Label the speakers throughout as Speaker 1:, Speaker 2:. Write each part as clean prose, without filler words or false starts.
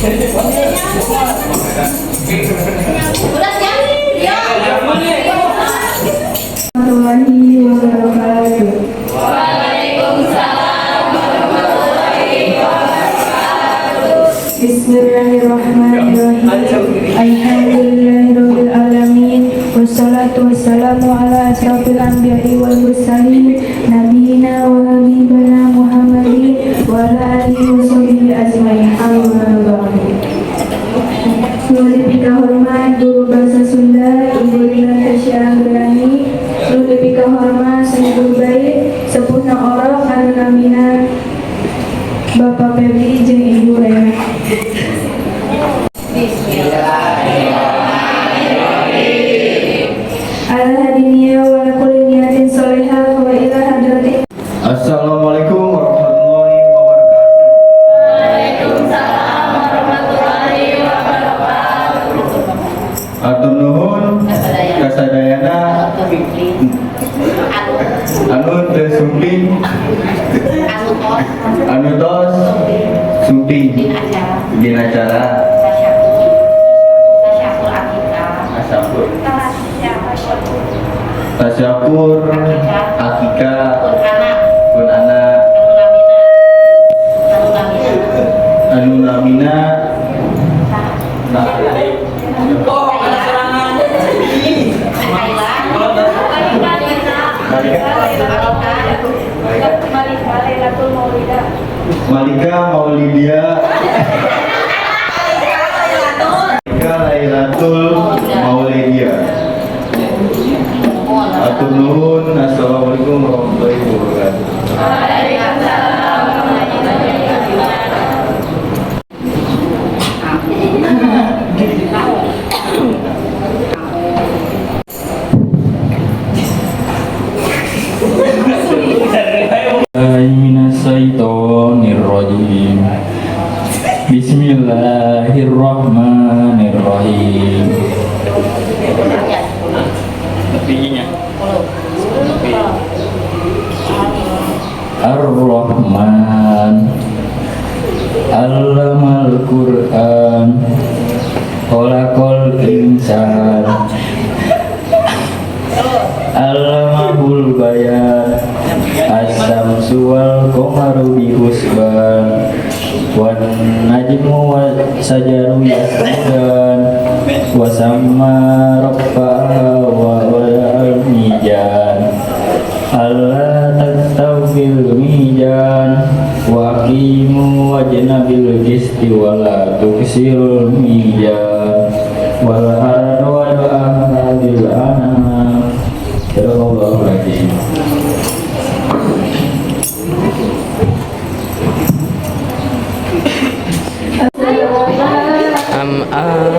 Speaker 1: Udah siap? Ya.
Speaker 2: Warahmatullahi wabarakatuh.
Speaker 1: Waalaikumsalam warahmatullahi wabarakatuh.
Speaker 2: Bismillahirrahmanirrahim. Alhamdulillahirabbil alamin wassalatu wassalamu ala asrafil anbiya'i wal mursalin nabiyina wa habibana Muhammadin wa ala alihi wa sahbihi ajmain. Amma ba'du. Nu dipikahormat guru bahasa Sunda, Ibu Rina Tasya Anggrani. Nu dipikahormat Sohibul Bait, sepuhna orok anu namina Bapak Febri jeung Ibu Lea.
Speaker 1: Bismillahirrahmanirrahim.
Speaker 2: Ala hadinia wa ala kulli niyatin sholihah wa ila hadrati.
Speaker 3: Assalamualaikum warahmatullahi wabarakatuh.
Speaker 1: Waalaikumsalam warahmatullahi wabarakatuh.
Speaker 3: Hatur nuhun kasadayana anu teu sumping, anu tos sumping dina acara tasyakur akikah pun anak anu namina.
Speaker 4: Oh, ada serangan.
Speaker 3: Malika. Malika Maulidia, Malika Lailatul Maulidia. Hatur nuhun. Assalamualaikum warahmatullahi wabarakatuh.
Speaker 1: Waalaikumsalam warahmatullahi wabarakatuh.
Speaker 5: Minasyaitonirrajim. Bismillahirrahmanirrahim.
Speaker 4: Tingginya.
Speaker 5: Ar-Rahman. Allamal Qur'an. Khalaqal insan. Allamahul bayan. Asy-syamsu wal qamaru bihusban. Wan najmu wasyajaru yasjudan. Wasama rafa'aha wa wada'al mizan. Alla tatghaw fil mizan. Wa aqimu wazna bil qisti wa la tukhsirul mizan. Wal arda wada'aha lil anam. Sadaqallahul azim.
Speaker 4: Am alaika.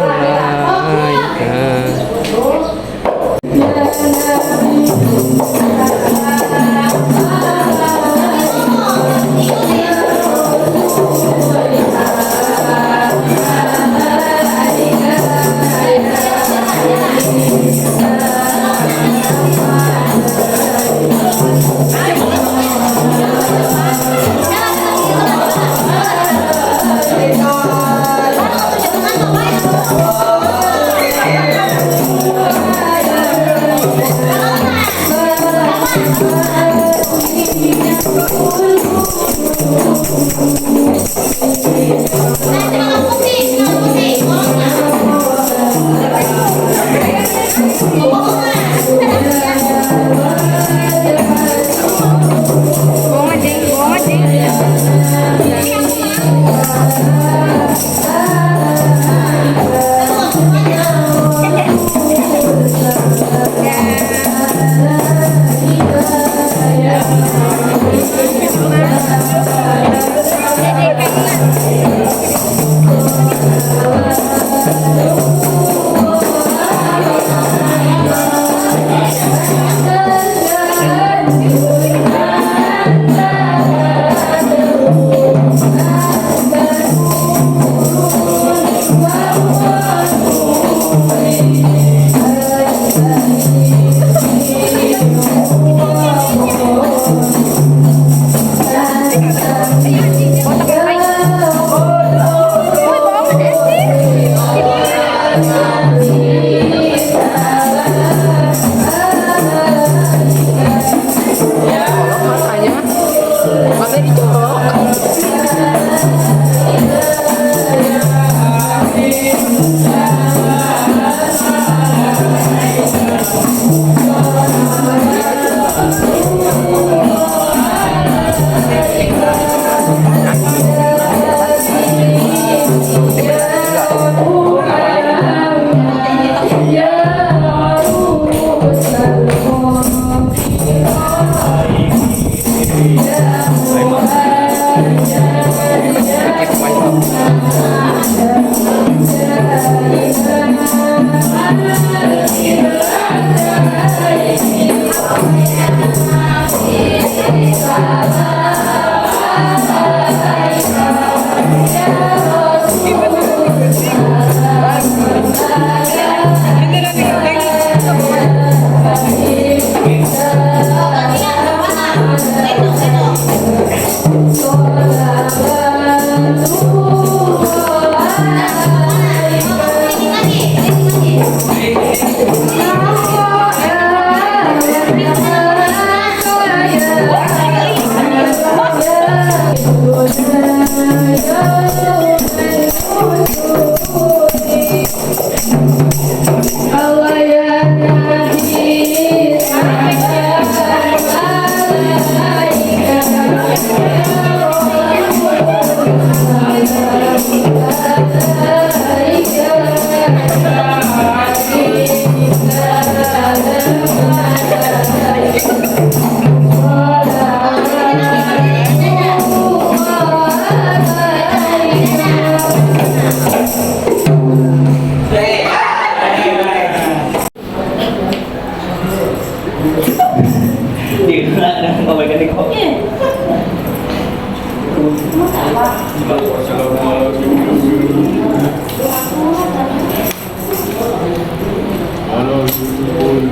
Speaker 5: A'udzu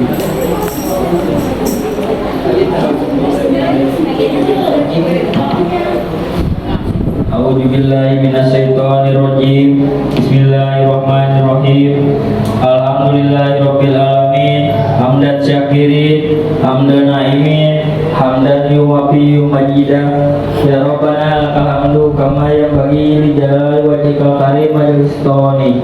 Speaker 5: billahi minasyaitonir rajim. Bismillahirrahmanirrahim. Alhamdulillahirabbil alamin. Hamdan syakirin, hamdan naimin, hamdan yuwafi majidah. Ya Rabbana lakal hamdu kama yanbaghi li jalali wajhikal karim wa sultani.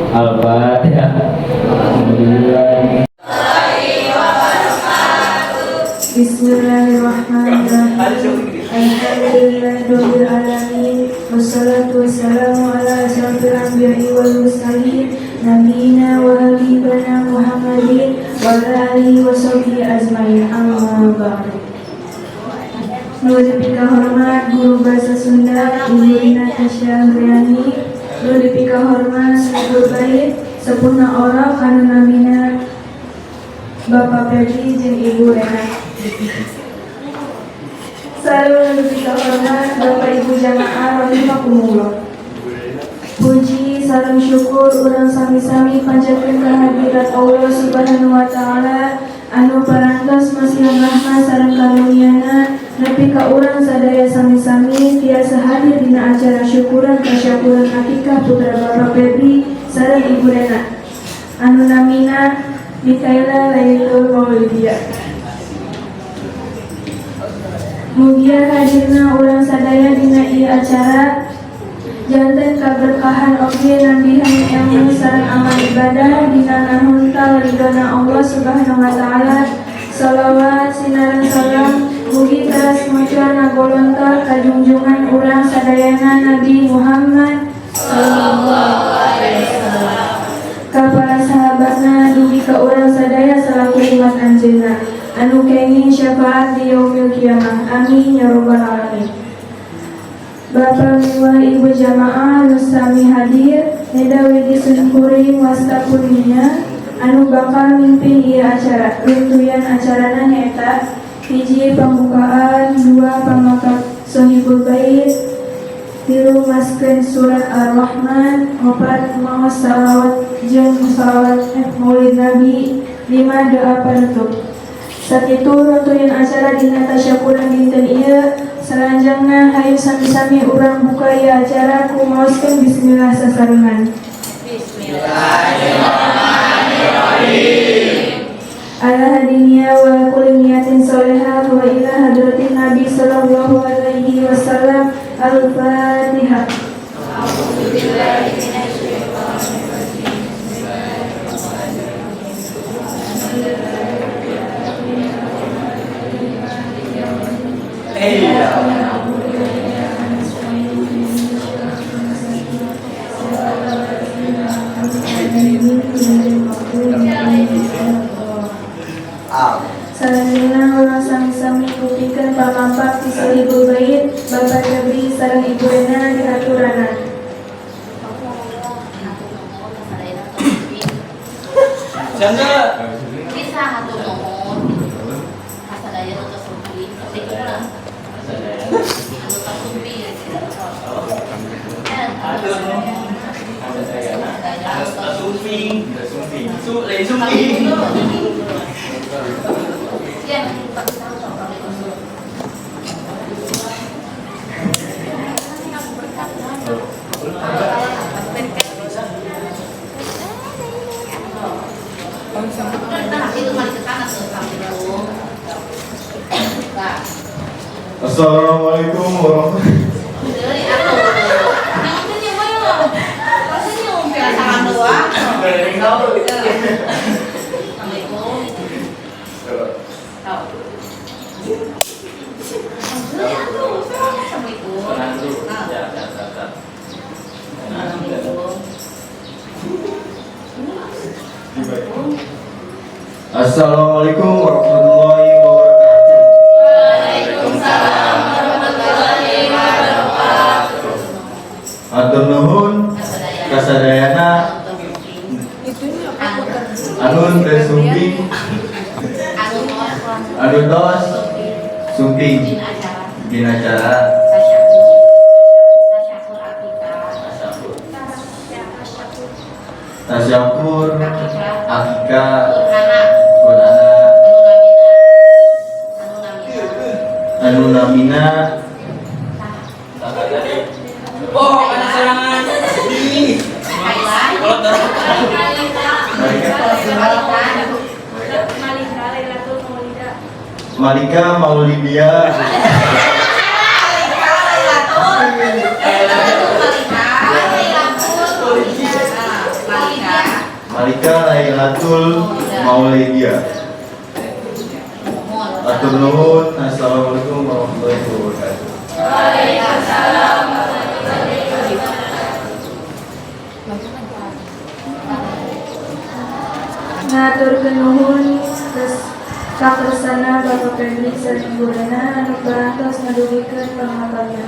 Speaker 5: Al-Fatihah. Alhamdulillah.
Speaker 2: Bismillahirrahmanirrahim. Alhamdulillahirabbil alamin. Wassalatu wassalamu ala asyrafil anbiya'i wal mursalin nabiyina wa habibana Muhammadin wa ala alihi wa sahbihi ajmain. Amma ba'du. Nu dipikahormat guru bahasa Sunda Ibu Rina Tasya Andriani, nu dipikahormat Sohibul Bait sepuhna orok anu namina Bapak Febri jeung Ibu Rena. Sareng nu dipikahormat Bapak Ibu jamaah rahimakumullah. Puji sareng syukur urang sami-sami panjatkeun kehadirat Allah Subhanahu wa taala anu parantos masihan rahmat sareng karunia-Na nepi ka urang sadaya sami-sami tiasa hadir dina acara syukuran tasyakuran akikah putra Bapak Febri sareng Ibu Rena anu namina Mikaela Lailatul Maulidia. Mugia hadirna urang sadaya dina ieu acara janten kaberkahan oge nambihan ilmu sareng amal ibadah dina ngahuntal ridona Allah Subhanahu wa taala. Salawat sinareng salam mugi teras muncul ngagolontor ka junjungan urang sadayana Nabi Muhammad
Speaker 1: Sallallahu alaihi wasallam.
Speaker 2: Ka para sahabatna dugi ka urang sadaya salaku umat anjeunna anu kenging syafaat di yaumil kiamah. Amin ya rabbal alamin. Bapak miwah Ibu jamaah nu sami hadir, Neda Widi Sunkuring wasta kurnia anu bakal mimpin ieu acara. Runtuyan acarana nyaeta hiji pembukaan, dua pamakat Sohibul Bait, tilu maskeun surat Ar-Rahman, opat maos salawat jeung salawat maulid Nabi, lima doa penutup. Sakitu runtuyan acara dina tasyakuran dinten ieu. Salanjangna hayu sami-sami urang buka ieu acara ku maoskeun bismillah sasarengan.
Speaker 1: Bismillahirrahmanirrahim.
Speaker 2: Ala hadinya wa kulli niyatin solehah wa ila hadratin Nabi sallallahu alaihi wasallam. Al-Fatihah.
Speaker 1: A'udzubillahi minasyaitonir rajim.
Speaker 4: Iya.
Speaker 2: Selanjutnya urang sami-sami kupingkeun pamampak ti Sohibul Bait Bapak Febri sareng Ibu Rena dihaturana.
Speaker 4: Chandra.
Speaker 1: Bisa hatur nuhun. Kasadaya nu tos sumping, tapi kurang. Anu tos sumping.
Speaker 4: Sumping, su, lain sumping.
Speaker 1: Ya,
Speaker 3: Assalamualaikum warahmatullahi. Assalamualaikum warahmatullahi wabarakatuh.
Speaker 1: Waalaikumsalam warahmatullahi wabarakatuh.
Speaker 3: Hatur nuhun kasadayana anu teu sumping, anu tos sumping dina acara Tasyakur,
Speaker 1: Akika,
Speaker 3: Akika,
Speaker 1: Qur'ana,
Speaker 3: Qur'ana,
Speaker 1: anu namina,
Speaker 3: Anu Namina,
Speaker 4: Oh, ada serangan. Ih.
Speaker 1: Kailan,
Speaker 4: Kalau taruh.
Speaker 1: Malika,
Speaker 3: Malika Maulidia, Malika Lailatul Maulidia. Atur nuhun, assalamualaikum warahmatullahi wabarakatuh.
Speaker 1: Waalaikumsalam.
Speaker 2: Ngaturkeun nuhun kakersana Bapak Febri sareng Ibu Rena anu parantos ngadugikeun pangapalna.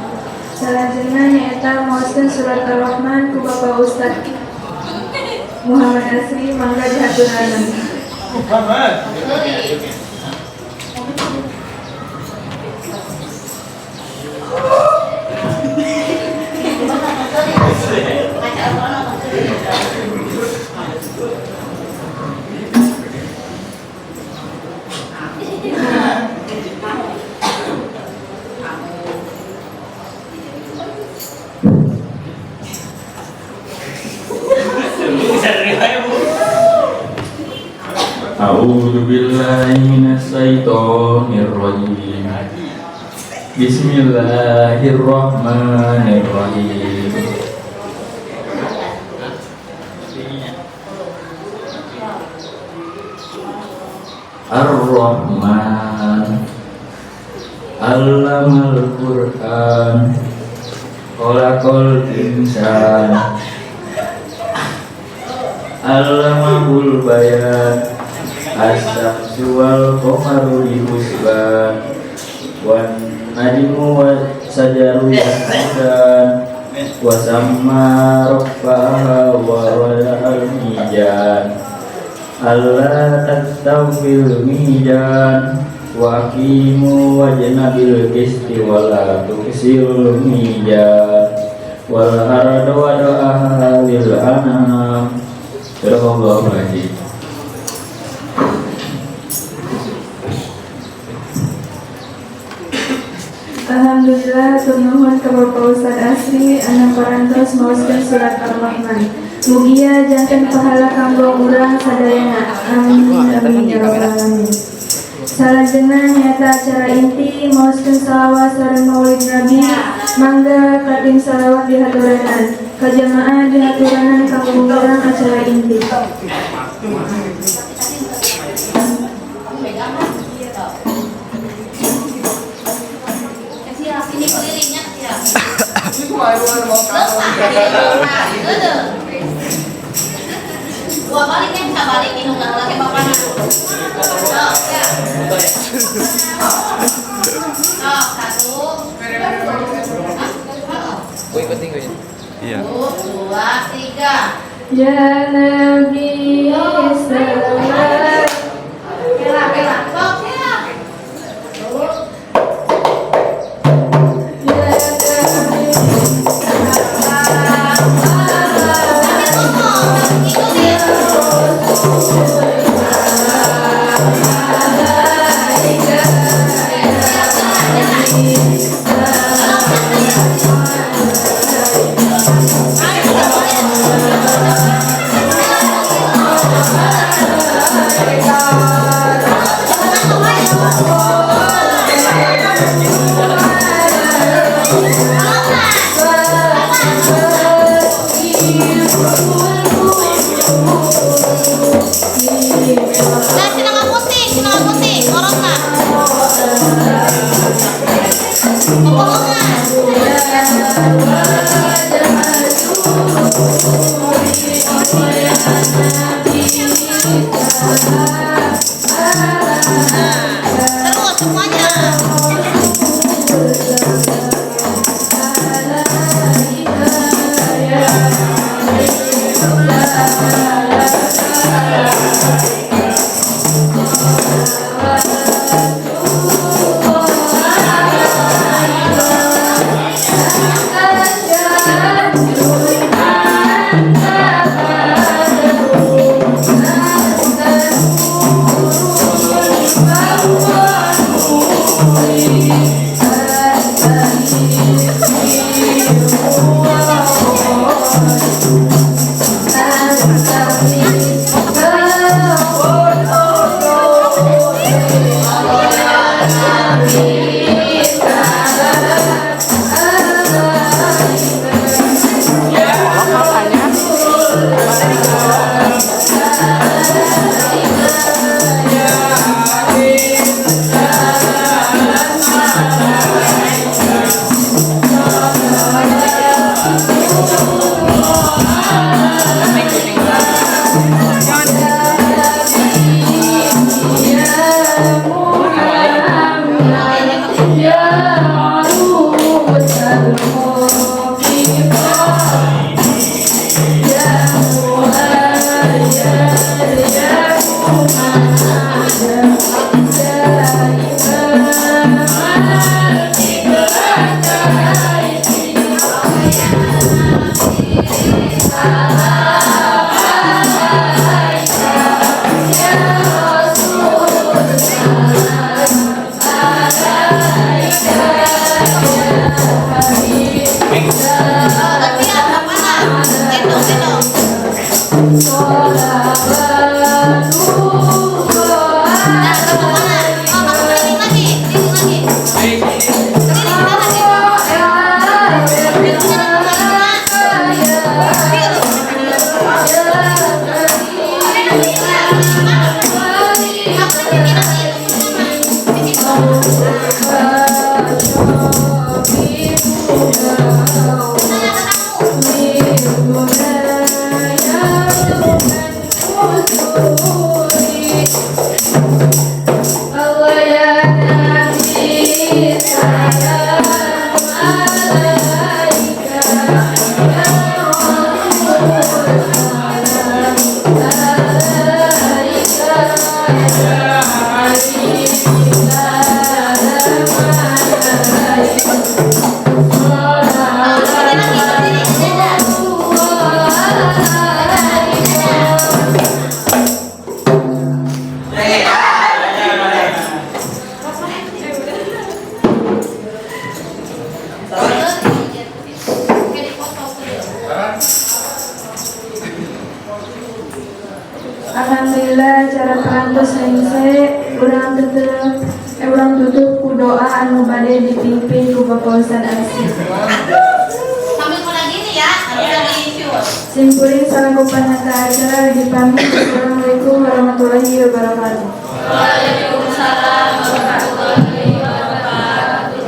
Speaker 2: Salajengna nyaeta maoskeun surat Ar-Rahman ku Bapak Ustad Muhammad Asri, mangga dihaturanan.
Speaker 4: Muhammad. Bisa nerima ya, Bu.
Speaker 5: A'udzu billahi minasyaitonir rajim. Bismillahirrahmanirrahim. Ar-Rahman, Allamal Qur'an, Khalaqal insan, Allamahul bayan. Asy-syamsu wal qamaru bihusban, wan najmu was sajaru yasjudan, wa samma rabbaha wa wada'al mizan, alla tastaw fil mizan, wa aqimu wajna bil qisti wa la tuksirul mizan, wal arda wada'aha lil anam. Sadaqallahu alazim.
Speaker 2: Alhamdulillah, hatur nuhun ka Bapak Ustad Asri anu parantos maoskeun surat Ar-Rahman. Mugia janten pahala kanggo urang sadayana. Amin amin ya rabbal alamin. Salajengna nyaeta acara inti maoskeun salawat sareng Maulid Nabi. Mangga ka tim salawat dihaturanan. Ka jamaah dihaturanan kanggo ngurang acara inti.
Speaker 1: Pegang kan? Siap, ini kelilingnya siap. Lepas, dua balik kan bisa balik minum lah lagi bapaknya. Oh, ya. Oh, satu.
Speaker 4: Gue ikutin gue.
Speaker 6: Iya.
Speaker 1: Satu, dua, tiga.
Speaker 2: Ya Nabi salam.
Speaker 1: Kela, kela. Sok, siap. Satu.
Speaker 2: Ya Nabi.
Speaker 1: Tapi ngomong, ikutin. Nah, sinangka putih, sinangka putih, corona. Kebohongan. Terus semuanya.
Speaker 2: Asyhadu Alhamdulillah acara parantos rengse, urang tutup urang tutup ku doa anu bade dipimpin ku Bapak Ustad Arsi.
Speaker 1: Sambil mulai gini ya, harus lagi shoot.
Speaker 2: Simpuling salaku panata acara dipamit. Assalamualaikum warahmatullahi wabarakatuh.
Speaker 1: Waalaikumsalam warahmatullahi wabarakatuh.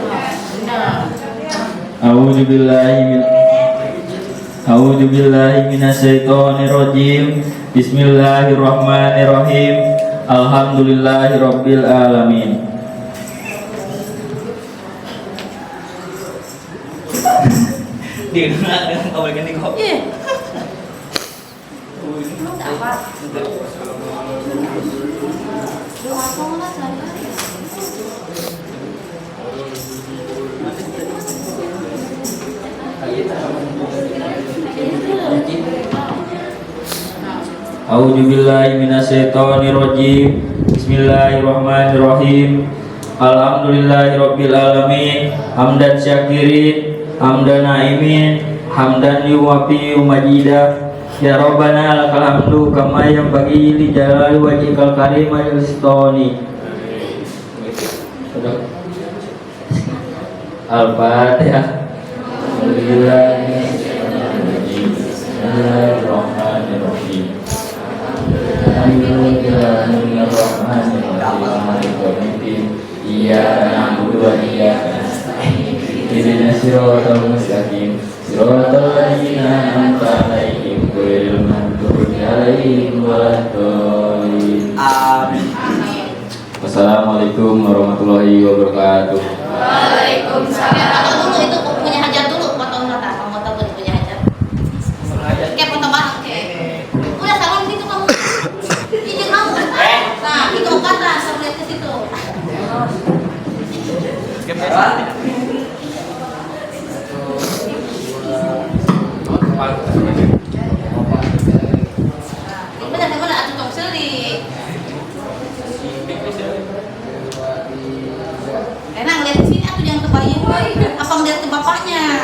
Speaker 5: A'udzu billahi minasyaitonir rajim. Bismillahirrahmanirrahim. Alhamdulillahirabbil alamin.
Speaker 4: Di dengan kabel gini kok.
Speaker 1: Iya. Emang tak apa? Doa apa lah sehari-hari.
Speaker 5: A'udzu billahi minasyaitonir rajim. Bismillahirrahmanirrahim. Alhamdulillahirabbil alamin. Hamdan syakirin, hamdan naimin, hamdan yuwafi majida. Ya Rabbana lakal hamdu kama yanbaghi li jalali wajhikal karim wa sultani. Al-Fatihah. Bismillahirrahmanirrahim. Iyyaka na'budu wa iyyaka nasta'in. Ihdinas siratal mustaqim. Siratal ladzina an'amta 'alaihim ghairil maghdubi 'alaihim waladdallin.
Speaker 4: Amin.
Speaker 5: Wassalamualaikum warahmatullahi wabarakatuh.
Speaker 1: Waalaikumsalam. Foto dulu itu punya hajat dulu, foto rata, foto punya hajat. Oke, foto bareng, oke. Udah salon situ kamu. Izin kamu. Nah, itu kata, sampai lihat ke situ. Benar, benar, atuh tong seuri. Enak ngeliat ke sini atuh jangan ke bayi. Apa ngeliat ke bapaknya?